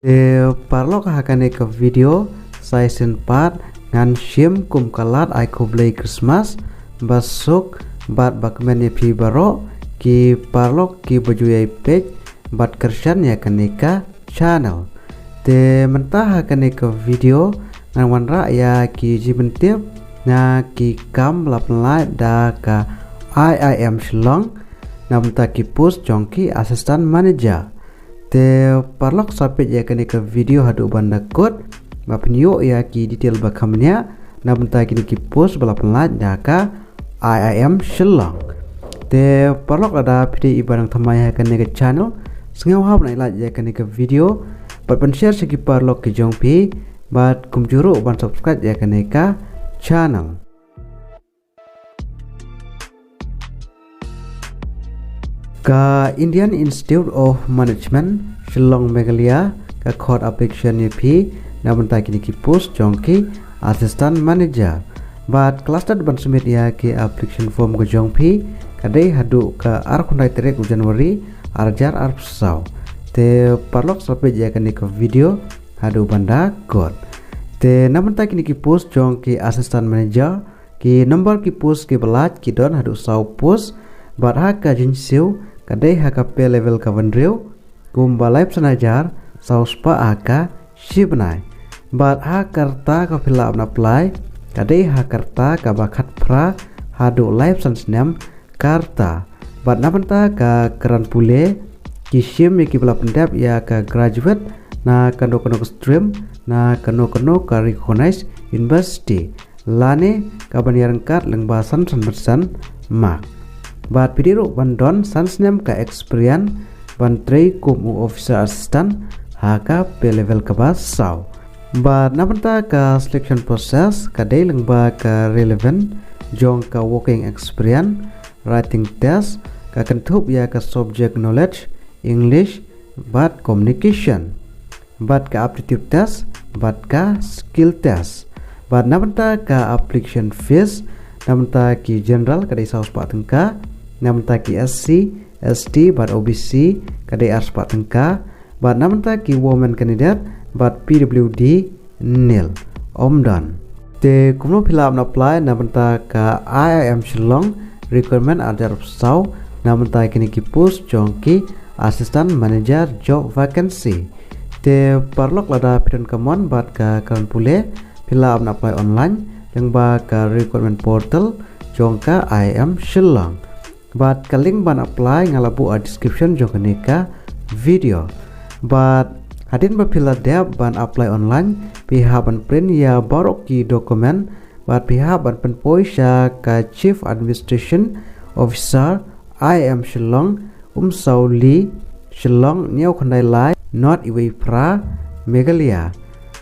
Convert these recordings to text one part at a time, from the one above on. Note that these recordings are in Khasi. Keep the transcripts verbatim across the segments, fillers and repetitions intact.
Te paralok, ha kane ka video sa shisien pat ngan shim kum ka lad ai khublei Christmas ba suk bad ba kmen ïa phi baroh ki paralok kiba ju ïai peit bad kyrshan ïa kane ka channel. Te mynta ha kane ka video ngan wanrah ïa ki jingpyntip na ki kam ba la pynlait da ka I I M Shillong na bynta ki post jong ki assistant manager. Te paralok, sa peit ïa kane ka video haduh ban da kut ba phin ïoh ïa ki detail ba kham bniah na bynta kine ki post ba la pynlait da ka I I M Shillong. Te paralok, lada phi dei iba dang thymmai ha kane ka channel, sngewbha ban ai like ïa kane ka video bad ban share sha ki paralok ki jong phi bad kumjuh ruh ban subscribe ïa kane ka channel. Ka Indian Institute of Management, Shillong, Meghalaya ka khot application ïa phi na bynta kine ki post jong ki assistant manager. Bad ka last date ban submit ïa ki application form ka jong phi ka dei haduh ka arphew khyndai tarik u January ar hajar arphew saw. Te paralok, sa peit ïa kane ka video haduh ban da kut. Te na bynta kine ki post jong ki assistant manager, ki number ki post kiba lait ki don haduh saw post bad ha ka jingsiew ka dei ha ka pay level kaba hynriew kumba laiphew san hajar saw spah ha ka shi bnai. Bad ha ka rta kaba phi lah ban apply ka dei ha ka rta kaba khatphra haduh laiphew san snem ka rta. Bad na bynta ka kyrdan pule, ki shim ïa kiba la pyndep ïa ka graduate na kano kano ka stream na kano kano ka recognized university lane kaban ïaryngkat lyngba san san percent mark. Bad phi dei ruh ban don san snem ka experience ban trei kum u officer assistant ha ka pay level kaba saw. Bad na bynta ka selection process ka dei lyngba ka relevant jong ka working experience, writing test, ka kynthup ïa ka subject knowledge, English bad communication, bad ka aptitude test bad ka skill test. Bad na bynta ka application fees, na bynta ki general ka dei saw spah tyngka, na bynta ki S C, S T bad O B C ka dei ar spah tyngka, bad na bynta ki women candidate bad P W D nil, ym don. Te kumno phi lah ban apply na bynta ka I I M Shillong, requirement ar hajar arphew saw na bynta kine ki post jong ki assistant manager job vacancy. Te paralok, lada phi don ka mon bad ka kyrdan pule, phi lah ban apply online lyngba ka recruitment portal jong ka I I M Shillong. Bad ka link ban apply nga la buh ha description jong kane ka video. Bad hadien ba phi la dep ban apply online, phi hap ban print ïa baroh ki document bad phi hap ban pynpoi sha ka Chief Administration Officer, I I M Shillong, Umsawli, Shillong, hynñiew khyndai lai, North Iweiphra, Meghalaya.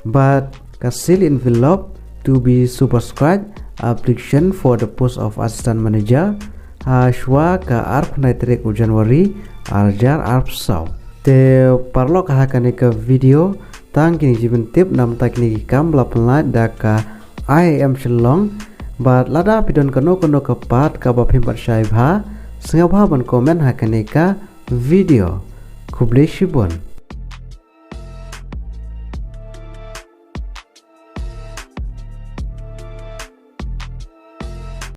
Bad ka seal envelope to be superscribed, application for the post of assistant manager, ha shuwa ka arphew khyndai tarik u January ar hajar arphew saw. Te paralok, ha kane ka video tang kine ki jingpyntip na bynta kine ki kam ba la pynlait da ka I I M Shillong. Bad lada phi don kano kano ka part kaba phim pat shai bha, sngewbha ban comment ha kane ka video. Khublei shibun.